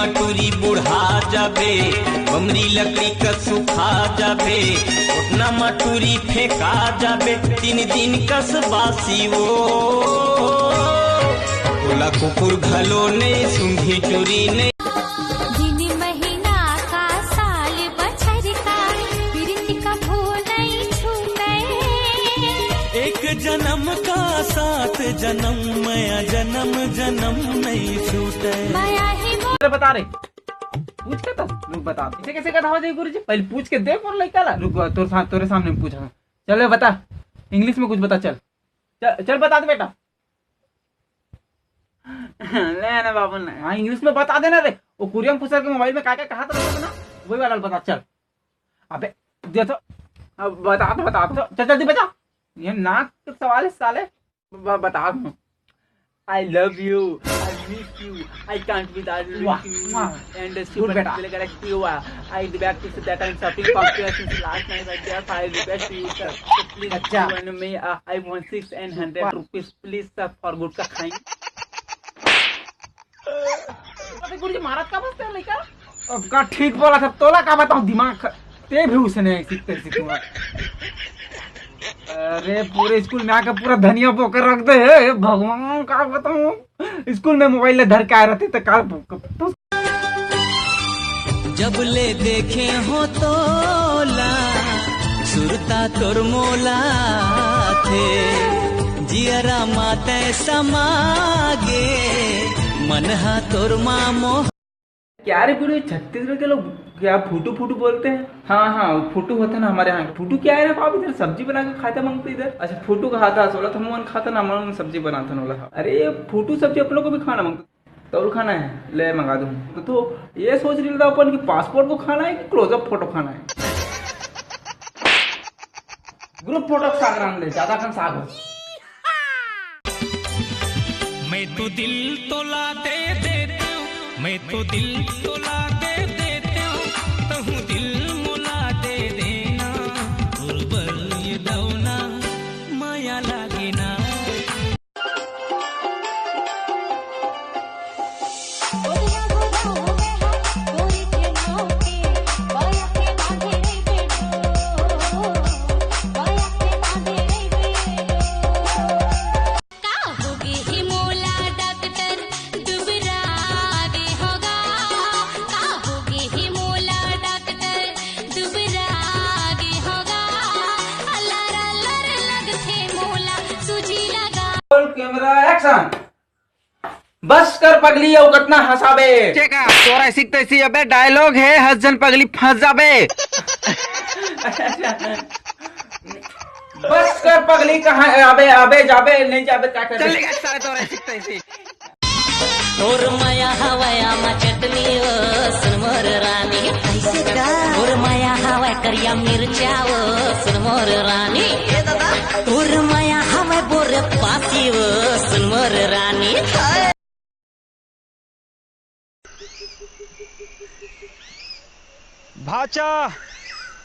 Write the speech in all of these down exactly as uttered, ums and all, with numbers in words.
टूरी बुढ़ा जाबे, बमरी लकड़ी कस सुखा जाबे, ओटना म टूरी फेंका जाबे, तीन दिन कस बासी वो। तोला कुकुर घलो नहीं, सूंघी टूरी नहीं। दिन महीना का, साल बछर का, प्रीत कभू नहीं छूटे। एक जन्म का साथ जन्म, मया जन्म जन्म नहीं छूटे। मया ही मो- अरे बता रे, पूछ के तो, रुक, बता। इसे कैसे कथा हो जाई गुरुजी? पहले पूछ के देख और लइका ला। रुक, तोर साथ, तोरे सामने पूछा। चल बे, बता, इंग्लिश में कुछ बता। चल, चल, चल बता दे बेटा। ले ना बाबू ना, हाँ, इंग्लिश में बता देना रे। वो कुरियम पुसर के मोबाइल में का का कहा था ना, वही वाला बता। चल, अबे दे तो, अब बता तो, बता तो, चल जल्दी बता। ये नाक के सवाल है साले। ब-, बता दूँ। I love you, I miss you, I can't without वाह, you, वाह। And गुड बेटा। I back to say that I'm shopping pumpkin since last night, but yes, I request you, sir. So please अच्छा। Give me, uh, iPhone six and hundred rupees, please, sir, for गुटखा खाएंगे। अबे गुरुजी, मारत का बस तेरा लइका? अब का ठीक बोला था, तोला का बताऊं, दिमाग ख-, ते भी उसने ऐसी तैसी तुम्हारा। अरे, पूरे स्कूल में आके पूरा धनिया बोकर रख दे। हे भगवान, का बताऊं, स्कूल में मोबाइल ले धर के आए रहते तो का। जब ले देखे हो तोला, सुरता तोर मोला थे, जियरा माते समागे, मन हा तोर मामो। क्या रे पूरे छत्तीसगढ़ के लोग क्या फूटू फूटू बोलते हैं? हाँ, हाँ, फूटू होता ना हमारे यहाँ। फूटू क्या है रे बाप, इधर सब्जी बना के खाता मांगते इधर। अच्छा, फूटू का खाता सोला था, मन खाता ना, मन सब्जी बनाता नोला। अरे, ये फूटू सब्जी अपनों को भी खाना मांगता। तौर खाना है, ले मंगा दूँ। तो ये सोच रही था अपन कि पासपोर्ट को खाना है कि क्लोजअप फोटो खाना है। ग्रुप फोटो साग रांध ले, ज्यादा कन साग हो। मैं तो दिल तोला दे देता हूँ, मैं तो दिल तोला दे देता हूँ, तहूँ दिल मोला दे देना, उर्बर ये दौना माया लागे ना। का होगे हे मोला डॉक्टर दुबरा गे होगा, का होगे हे मोला डॉक्टर दुबरा गे होगा, अलर अलर लगथे मोला सूजी लगा। Roll camera action. बस कर पगली, अउ कतना हंसाबे। चेका, तोर ऐसी तैसी अबे डायलॉग हे, हंस झन पगली फंस जाबे। बस कर पगली, कहाँ अबे, अबे जाबे, नहीं जाबे, का करबे? चल निकल साले, तोर ऐसी तैसी। तोर मया हवय आमा चटनी ओ, सुन मोर रानी। ऐसे का? तोर मया हवय करिया मिर्चा ओ, सुन मोर रानी। ए दादा। तोर मया हवय बोर पासी ओ, सुन मोर रानी। भाचा,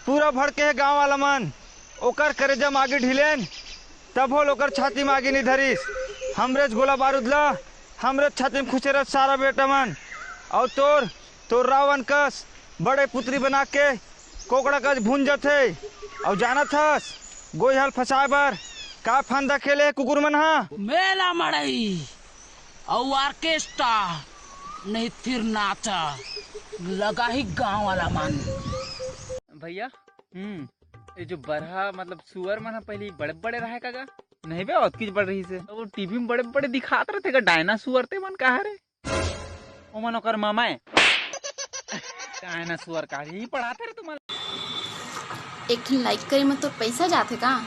पूरा भड़के हे गांव वाला मन। ओकर करेजा म आगी ढिलेन, तभो ले ओकर छाती म आगी नइ धरिस। हमरेच गोला बारूद ला, हमरेच छाती म खुसेरत सारा बेटा मन। अउ तोर, तोर रावण कस बड़े पुतरी बना के कोकड़ा कस भूंज जथे। अउ जानत हस, गोइहल फंसाए बर का फंदा खेले हे कुकुर मन हा? मेला मड़ई अउ ऑर्केस्ट्रा, नहीं फिर नाचा लगा ही गांव वाला मन। भैया, हम्म, ये जो बरहा, मतलब सुअर मन ह पहिली बड़े-बड़े रहय का गा? नहीं बे, ओतकीच बड़ रहिस हे। वो टीवी में बड़े-बड़े दिखात रहिथे गा, डायनासोर ते मन का हरे? ओमन ओकर मामा ए। डायनासोर का ही पढ़ाथे रे तुमन। एक ठन लाइक करे म तोर पइसा जाथे का?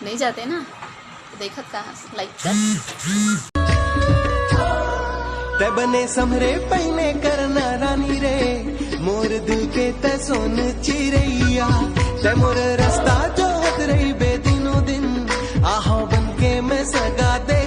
नइ जाथे ना? देखत का हस, लाइक कर। तै बने समरे पहिने करना रानी रे, मोर दिल के तै सोन चिरैया, तै मोर रस्ता जोहत रहिबे दिनों दिन, आहो बन के मैं सगा दे।